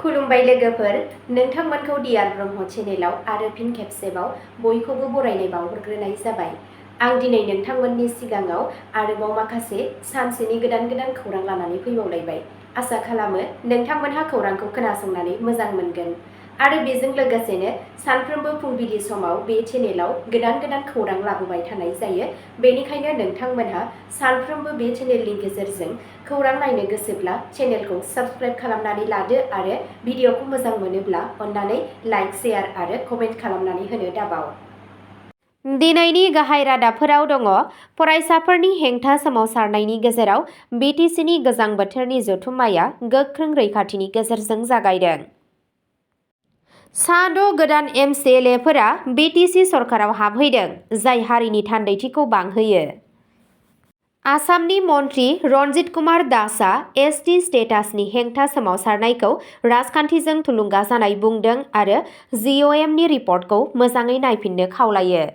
खुलुमबाय लोगोफोर, नोंथांमोनखौ डियार ब्रह्म चेनेलाव आरो फिन खेबसेबाव बयखौबो बरायनाय बावहरग्रोनाय जाबाय। आं दिनै नोंथांमोननि सिगाङाव आरोबाव माखासे सानसेनि गोदान खौरां लानानै फैबावलायबाय। आसा खालामो नोंथांमोनहा खौरांखौ खोनासंनानै मोजां मोनगोन आरो बेजों लोगोसेनो सानफ्रोमबो फुंबिलि समाव बे चेनेलाव गोदान खौरां लाबोबाय थानाय जायो। बेनिखायनो नोंथांमोनहा सानफ्रोमबो बे चेनेलनि गेजेरजों खौरां नायनो गोसोब्ला चेनेलखौ साबस्क्राइब खालामनानै लादो आरो भिडिअखौ मोजां मोनोब्ला अन्नानै लाइक, शेयार आरो कमेन्ट खालामनानै होनो दाबाव। दिनैनि गाहाय रादाबफोराव दङ। फरायसाफोरनि हेंथा सोमावसारनायनि गेजेराव BTCनि गोजां बोथोरनि जथुम्माया गोख्रों रैखाथिनि गेजेरजों जागायदों। सा 6 गोदान MCLAफोरा BTC सरकाराव हाबहैदों, जाय हारिनि थान्दैथिखौ बांहोयो। आसामनि मन्त्रि रन्जित कुमार दासआ ST स्टेटासनि हेंथा सोमावसारनायखौ राजखान्थिजों थुलुंगा जानाय बुंदों आरो GOMनि रिपर्टखौ मोजाङै नायफिननो खावलायो।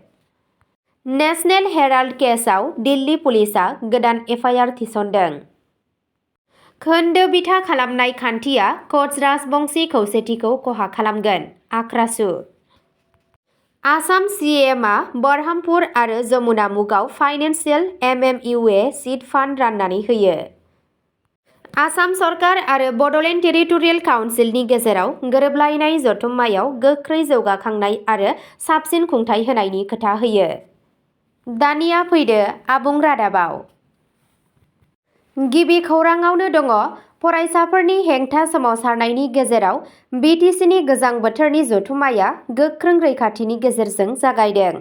नेशनेल हेराल्ड केसआव दिल्ली पुलिसआ गोदान FIR थिसनदों। खोन्दो बिथा खालामनाय खान्थिया कच राजबंशी खौसेथिखौ खहा खालामगोन। आख्रासु। आसाम CMआ बरहामपुर आरो जमुनामुगाव फाइनेन्सियेल MMUA सीड फान्ड राननानै होयो। आसाम सरकार आरो बड'लेण्ड टेरिटरियेल काउन्सिलनि गेजेराव गोरोबलायनाय जथुम्मायाव गोख्रै जौगाखांनाय आरो साबसिन खुंथाय होनायनि खोथा होयो। दानिया फैदो आबुं रादाबाव। गिबि खौराङावनो दङ। फरायसाफोरनि हेंथा सोमावसारनायनि गेजेराव BTCनि गोजां बोथोरनि जथुम्माया गोख्रों रैखाथिनि गेजेरजों जागायदों।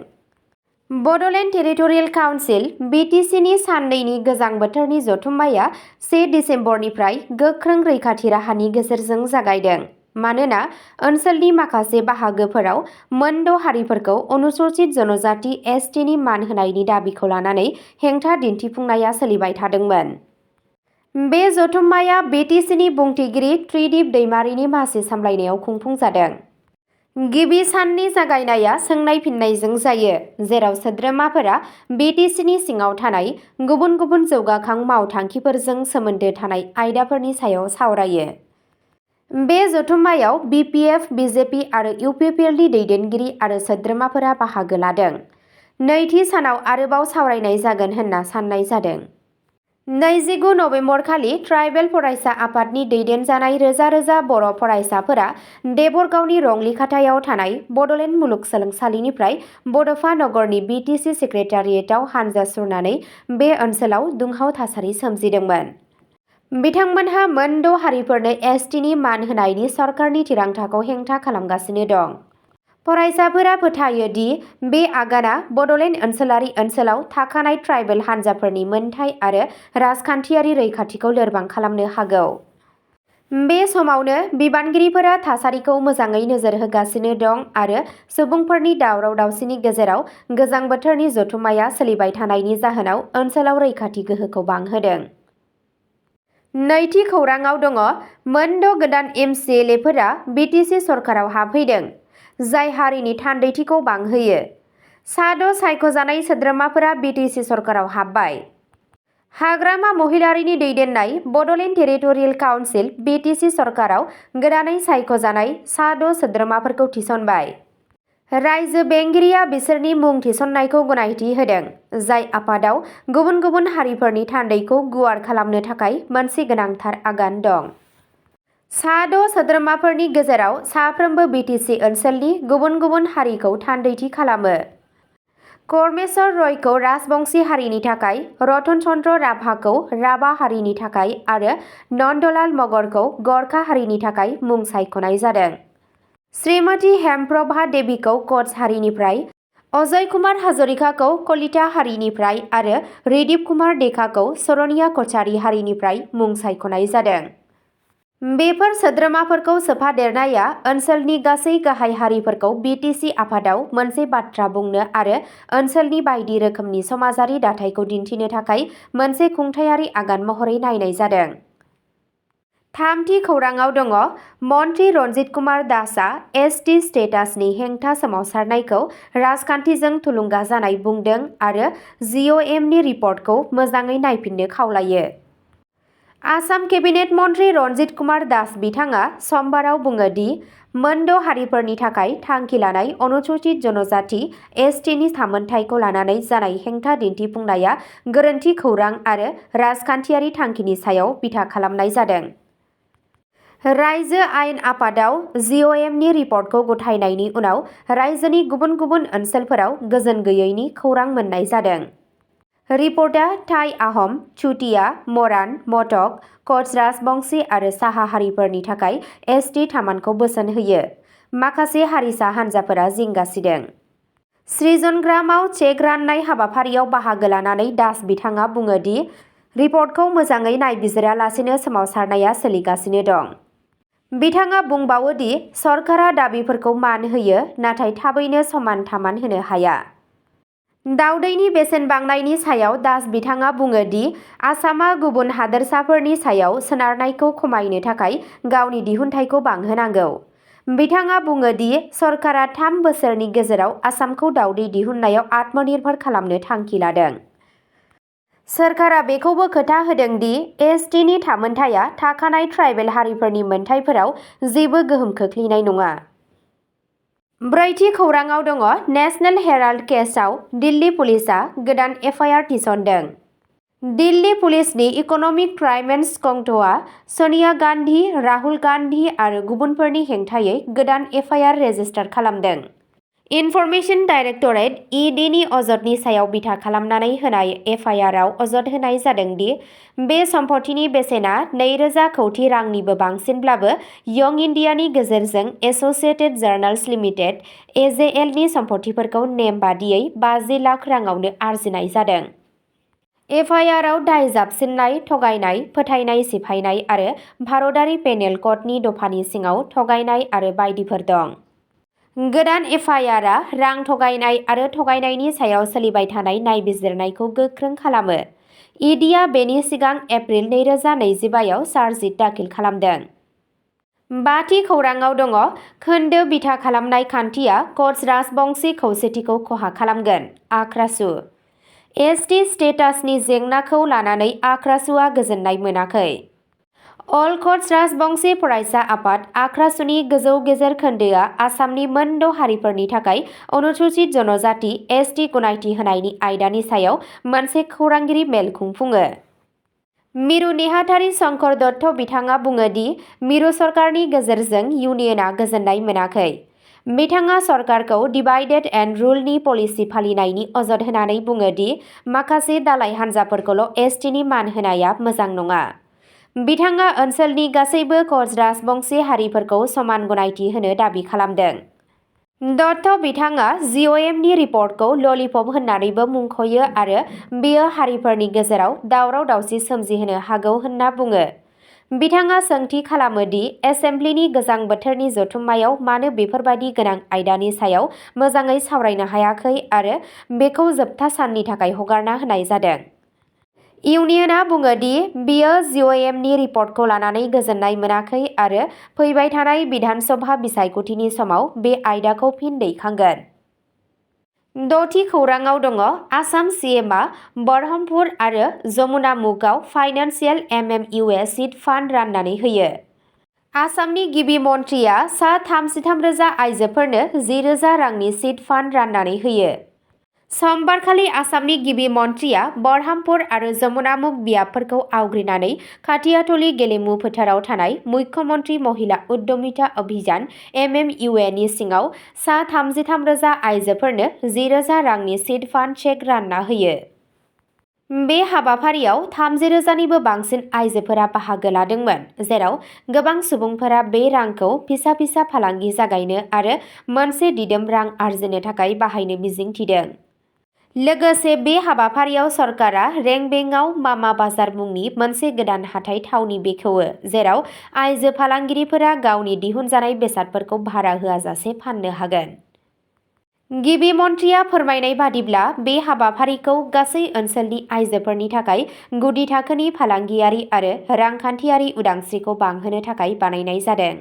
बड'लेण्ड टेरिटरियेल काउन्सिल BTCनि साननैनि गोजां बोथोरनि जथुम्माया 1 दिसेम्बरनिफ्राय गोख्रों रैखाथि राहानि गेजेरजों जागायदों, मानोना ओनसोलनि माखासे बाहागोफोराव मोनद' हारिफोरखौ अनुसूचित जनजाति STनि मान होनायनि दाबिखौ लानानै हेंथा दिन्थिफुंनाया सोलिबाय थादोंमोन। बे जथुम्माया BTCनि बुंथिगिरि त्रिदिप दैमारिनि मासि सामलायनायाव खुंफुंजादों। गिबि साननि जागायनाया सोंनाय-फिननायजों जायो, जेराव सोद्रोमाफोरा BTCनि सिङाव थानाय गुबुन जौगाखां मावथांखिफोरजों सोमोन्दो थानाय आयदाफोरनि सायाव सावरायो। बे जथुम्मायाव BPF, BJP आरो UPPLनि दैदेनगिरि आरो सोद्रोमाफोरा बाहागो लादों। नैथि सानाव आरोबाव सावरायनाय जागोन होनना साननाय जादों। 29 नबेम्बरखालि ट्राइबेल फरायसा आफादनि दैदेनजानाय रोजा बर' फरायसाफोरा देबरगावनि रंलिखाथायाव थानाय बड'लेण्ड मुलुगसोलोंसालिनिफ्राय बड'फा नगरनि BTC सेक्रेटारियेटआव हानजा सुरनानै बे ओनसोलाव दुंहाव थासारि सोमजिदोंमोन। बिथांमोनहा मोनद' हारिफोरनो STनि मान होनायनि सरकारनि थिरांथाखौ हेंथा खालामगासिनो दं। फरायसाफोरा फोथायो दि बे आगाना बड'लेण्ड ओनसोलाव थाखानाय ट्राइबेल हानजाफोरनि मोनथाय आरो राजखान्थियारि रैखाथिखौ लोरबां खालामनो हागौ। बे समावनो बिबानगिरिफोरा थासारिखौ मोजाङै नोजोर होगासिनो दं आरो सुबुंफोरनि दावराव-दावसिनि गेजेराव गोजां बोथोरनि जथुम्माया सोलिबाय थानायनि जाहोनाव ओनसोलाव रैखाथि गोहोखौ बांहोदों। नैथि खौराङाव दङ। मोनद' गोदान MCLAफोरा BTC सरकाराव हाबहैदों, जाय हारिनि थान्दैथिखौ बांहोयो। सा 6 सायख'जानाय सोद्रोमाफोरा BTC सरकाराव हाबबाय। हाग्रामा महिलारीनि दैदेननाय बड'लेण्ड टेरिटरियेल काउन्सिल BTC सरकाराव गोदानै सायख'जानाय सा 6 सोद्रोमाफोरखौ थिसनबाय। रायजो बेंगिरिया बिसोरनि मुं थिसननायखौ गनायथि होदों, जाय आफादाव गुबुन हारिफोरनि थान्दैखौ गुवार खालामनो थाखाय मोनसे गोनांथार आगान दं। सा 6 सोद्रोमाफोरनि गेजेराव साफ्रोमबो BTC ओनसोलनि गुबुन हारिखौ थान्दैथि खालामो। करमेश्वर रयखौ राजबंशी हारिनि थाखाय, रतन चन्द्र राभाखौ राभा हारिनि थाखाय आरो नन्दलाल मगरखौ गरखा हारिनि थाखाय मुं सायख'नाय जादों। श्रीमती हेमप्रभा देवीखौ कच हारिनिफ्राय, अजय कुमार हाजरिकाखौ कलिता हारिनिफ्राय आरो ऋदिप कुमार देकाखौ सरनिया कछारी हारिनिफ्राय मुं सायख'नाय जादों। बेफोर सोद्रोमाफोरखौ सोफादेरनाया ओनसोलनि गासै गाहाय हारिफोरखौ BTC आफादाव मोनसे बाथ्रा बुंनो आरो ओनसोलनि बायदि रोखोमनि समाजारि दाथायखौ दिन्थिनो थाखाय मोनसे खुंथायारि आगान महरै नायनाय जादों। थामथि खौराङाव दङ। मन्त्रि रन्जित कुमार दासआ ST स्टेटासनि हेंथा सोमावसारनायखौ राजखान्थिजों थुलुंगा जानाय बुंदों आरो GOMनि रिपर्टखौ मोजाङै नायफिननो खावलायो। आसाम केबिनेट मन्त्रि रन्जित कुमार दास बिथाङा समबाराव बुङो दि मोनद' हारिफोरनि थाखाय थांखि लानाय अनुसूचित जनजाति (एसटि) थामोनथाइखौ लानानै जानाय हेंथा दिन्थिफुंनाया गोरोन्थि खौरां आरो राजखान्थियारि थांखिनि सायाव बिथा खालामनाय जादों। रायजो आयेन आफादाव जिअ'एमनि रिपर्टखौ गथायनायनि उनाव रायजोनि गुबुन गुबुन ओनसोलफोराव गोजोन गैयैनि खौरां मोन्नाय जादों। रिपर्टआ थाई आहम, चुटिया, मरान, मटक, कच राजबंशी आरो साहा हारिफोरनि थाखाय एसटि थामानखौ बोसोन होयो, माखासे हारिसा हान्जाफोरा जिंगा सिदों। सृजनग्रामाव चेक राननाय हाबाफारियाव बाहागो लानानै दास बिथाङा बुङो दि रिपर्टखौ मोजाङै नायबिजिरालासेनो सोमावसारनाया सोलिगासिनो दं। बिथाङा बुंबावो दि सरकारा दाबिफोरखौ मान होयो नाथाय थाबैनो समान थामान होनो हाया। दावदैनि बेसेन बांनायनि सायाव दास बिथाङा बुङो दि आसामआ गुबुन हादोरसाफोरनि सायाव सोनारनायखौ खमायनो थाखाय गावनि दिहुनथायखौ बांहोनांगौ। बिथाङा बुङो दि सरकारा 3 बोसोरनि गेजेराव आसामखौ दावदै दिहुननायाव आत्मनिर्भर खालामनो थांखि लादों। सोरखारा बेखौबो खोथा होदों दि एसटिनि थामोनथाया थाखानाय ट्राइबेल हारिफोरनि मोनथायफोराव जेबो गोहोम खोख्लैनाय नङा। ब्रैथि खौराङाव दङ नेशनेल हेराल्ड केसआव दिल्ली पुलिसआ गोदान एफआइआर थिसनदों। दिल्ली पुलिसनि इक'नमिक क्राइम स्क्वाडआ सोनिया गान्धी, राहुल गान्धी आरो गुबुनफोरनि हेंथायै गोदान एफआइआर रेजिस्टार खालामदों। इनफरमेशन डाइरेक्टरेट (ईडी) नि अजदनि सायाव बिथा खालामनानै होनाय एफआइआरआव अजद होनाय जादों दि बे सम्पथिनि बेसेना 2,000 कौटि रांनिबो बांसिनब्लाबो यंग इन्डियानि गेजेरजों एसोसिएटेड जार्नाल्स लिमिटेड (एजेएल)नि सम्पथिफोरखौ नेम बादियै 50 लाख राङावनो आरजिनाय जादों। एफआइआरआव दाय जाबसिननाय, थगायनाय, फोथायनाय सिफायनाय आरो भारतारि पेनेल क'डनि दफानि सिङाव थगायनाय आरो बायदिफोर दं। गोदान एफआइआरआ रां थगायनाय आरो थगायनायनि सायाव सोलिबाय थानाय नायबिजिरनायखौ गोख्रों खालामो। ईडीआ बेनि सिगां एप्रिल 2025 आव चार्जसिट दाखिल खालामदों। बाथि खौराङाव दङ खोन्दो बिथा खालामनाय खान्थिया कच राजबंशी खौसेथिखौ खहा खालामगोन। आक्रासु। एसटि स्टेटासनि जेंनाखौ लानानै आक्रासुआ गोजोननाय मोनाखै। अल कच राजबंशी फरायसा आफाद आक्रासुनि गोजौ गेजेर खोन्दोआ आसामनि मोनद' हारिफोरनि थाखाय अनुसूचित जनजाति (एसटि) गनायथि होनायनि आयदानि सायाव मोनसे खौरांगिरि मेल खुंफुङो। मिरु नेहाथारि शंकर दत्त बिथाङा बुङो दि मिरु सरकारनि गेजेरजों इउनियनआ गोजोननाय मोनाखै। बिथाङा सरकारखौ डिभाइडेड एन्ड रुलनि पलिसि फालिनायनि अजद होनानै बुङो दि माखासे दालाय हान्जाफोरखौल' एसटिनि मान होनाया मोजां नङा। बिथाङा ओनसोलनि गासैबो कच राजबंशी हारिफोरखौ समान गनायथि होनो दाबि खालामदों। दत्त बिथाङा जिअ'एमनि रिपर्टखौ ललिपप होननानैबो मुंख'यो आरो बेयो हारिफोरनि गेजेराव दावराव-दावसि सोमजिहोनो हागौ होनना बुङो। बिथाङा सोंथि खालामो दि एसेम्ब्लिनि गोजां बोथोरनि जथुम्मायाव मानो बेफोरबादि गोनां आयदानि सायाव मोजाङै सावरायनो हायाखै आरो बेखौ जोबथा साननि थाखाय हगारना होनाय जादों। इउनियनआ बुङो दि बियो जिअ'एमनि रिपर्टखौ लानानै गोजोननाय मोनाखै आरो फैबाय थानाय बिधान सभा बिसायख'थिनि समाव बे आयदाखौ फिन दैखांगोन। द'थि खौराङाव दङ आसाम सीएमआ बरहमपुर आरो जमुनामुखआव फाइनान्सियेल एमएमइउ सिड फान्ड राननानै होयो। आसामनि गिबि मन्थ्रिया सा 33,000 आइजोफोरनो 10,000 रांनि सिड फान्ड राननानै होयो। समबारखालि आसामनि गिबि मन्थ्रिया बरहामपुर आरो जमुनामुख बियाबफोरखौ आवग्रिनानै खाथियाथलि गेलेमु फोथाराव थानाय मुख्यमन्त्रि महिला उद्यमिता अभियान (एमएमइउ) नि सिङाव सा 33,000 आइजोफोरनो 10,000 रांनि सिड फान्ड चेक रानना होयो। बे हाबाफारियाव 30,000निबो बांसिन आइजोफोरा बाहागो लादोंमोन, जेराव गोबां सुबुंफोरा बे रांखौ फिसा-फिसा फालांगि जागायनो आरो मोनसे दिदोम रां आर्जिनो थाखाय बाहायनो मिजिंथिदों। लोगोसे बे हाबाफारियाव सरकारा रेंबेंआव मामा बाजार मुंनि मोनसे गोदान हाथाइ थावनि बेखेवो, जेराव आइजो फालांगिरिफोरा गावनि दिहुनजानाय बेसादफोरखौ भारा होआजासे फाननो हागोन। गिबि मन्थ्रिया फोरमायनाय बादिब्ला बे हाबाफारिखौ गासै ओनसोलनि आइजोफोरनि थाखाय गुदि थाखोनि फालांगियारि आरो रांखान्थियारि उदांस्रिखौ बांहोनो थाखाय बानायनाय जादों।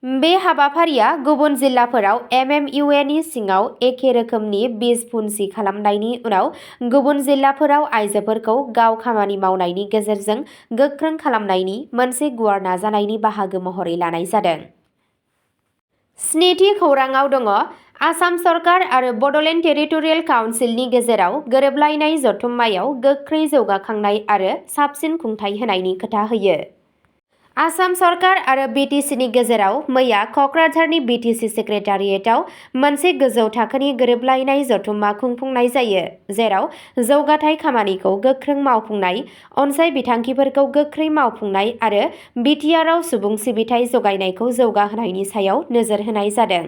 बे हाबाफारिया गुबुन जिल्लाफोराव MMUAनि सिङाव एखे रोखोमनि बिस पुन्सि खालामनायनि उनाव गुबुन जिल्लाफोराव आइजोफोरखौ गाव खामानि मावनायनि गेजेरजों गोख्रों खालामनायनि मोनसे गुवार नाजानायनि बाहागो महरै लानाय जादों। स्निथि खौराङाव दङ आसाम सरकार आरो बड'लेण्ड टेरिटरियेल काउन्सिलनि गेजेराव गोरोबलायनाय जथुम्मायाव गोख्रै जौगाखांनाय आरो साबसिन खुंथाय होनायनि खोथा होयो। आसाम सरकार आरो BTCनि गेजेराव मैया क'क्राझारनि BTC सेक्रेटारियेटआव मोनसे गोजौ थाखोनि गोरोबलायनाय जथुम्मा खुंफुंनाय जायो, जेराव जौगाथाय खामानिखौ गोख्रों मावफुंनाय, अनसाय बिथांखिफोरखौ गोख्रै मावफुंनाय आरो बिटिआरआव सुबुं सिबिथाइ जगायनायखौ जौगाहोनायनि सायाव नोजोर होनाय जादों।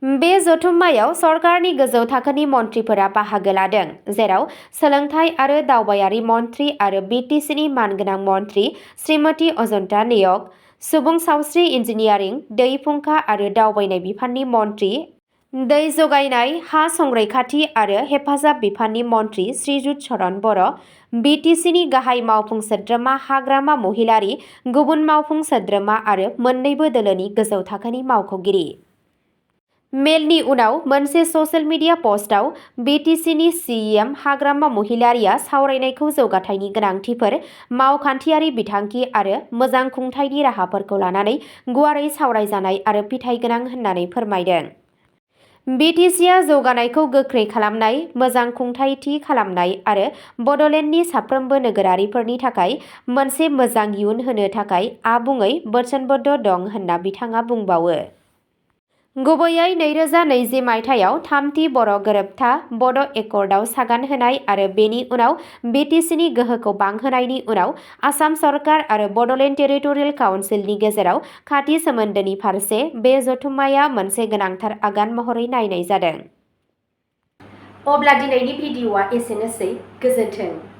बे जथुम्मायाव सरकारनि गोजौ थाखोनि मन्थ्रिफोरा बाहागो लादों, जेराव सोलोंथाय आरो दावबायारि मन्थ्रि आरो BTCनि मानगोनां मन्थ्रि श्रीमती अजन्ता नेयग, सुबुं सावस्रि इन्जिनियारिं, दै फुंखा आरो दावबायनाय बिफाननि मन्थ्रि, दै जगायनाय, हा संरैखाथि आरो हेफाजाब बिफाननि मन्थ्रि श्रीयुत चरण बर', BTCनि गाहाय मावफुं सोद्रोमा हाग्रामा महिलारि, गुबुन मावफुं सोद्रोमा आरो मोन्नैबो दोलोनि गोजौ थाखोनि मावख'गिरि। मेलनि उनाव मोनसे ससियेल मिडिया पस्टआव BTCनि CEM हाग्रामा महिलारिया सावरायनायखौ जौगाथायनि गोनांथिफोर, मावखान्थियारि बिथांखि आरो मोजां खुंथायनि राहाफोरखौ लानानै गुवारै सावरायजानाय आरो फिथाइ गोनां होननानै फोरमायदों। BTCआ जौगानायखौ गोख्रै खालामनाय, मोजां खुंथाय थि खालामनाय आरो बड'लेण्डनि साफ्रोमबो नोगोरारिफोरनि थाखाय मोनसे मोजां इयुन होनो थाखाय आबुङै वचनबद्ध दं होनना बिथाङा बुंबावो। गुबैयै 2020 मायथाइयाव थामथि बर' गोरोबथा बड' एकर्डआव सागान होनाय आरो बेनि उनाव BTCनि गोहोखौ बांहोनायनि उनाव आसाम सरकार आरो बड'लेण्ड टेरिटरियेल काउन्सिलनि गेजेराव खाथि सोमोन्दोनि फारसे बे जथुम्माया मोनसे गोनांथार आगान महरै नायनाय जादों। अब्ला दिनैनि भिडिअ'आ एसेनोसै। गोजोन्थों।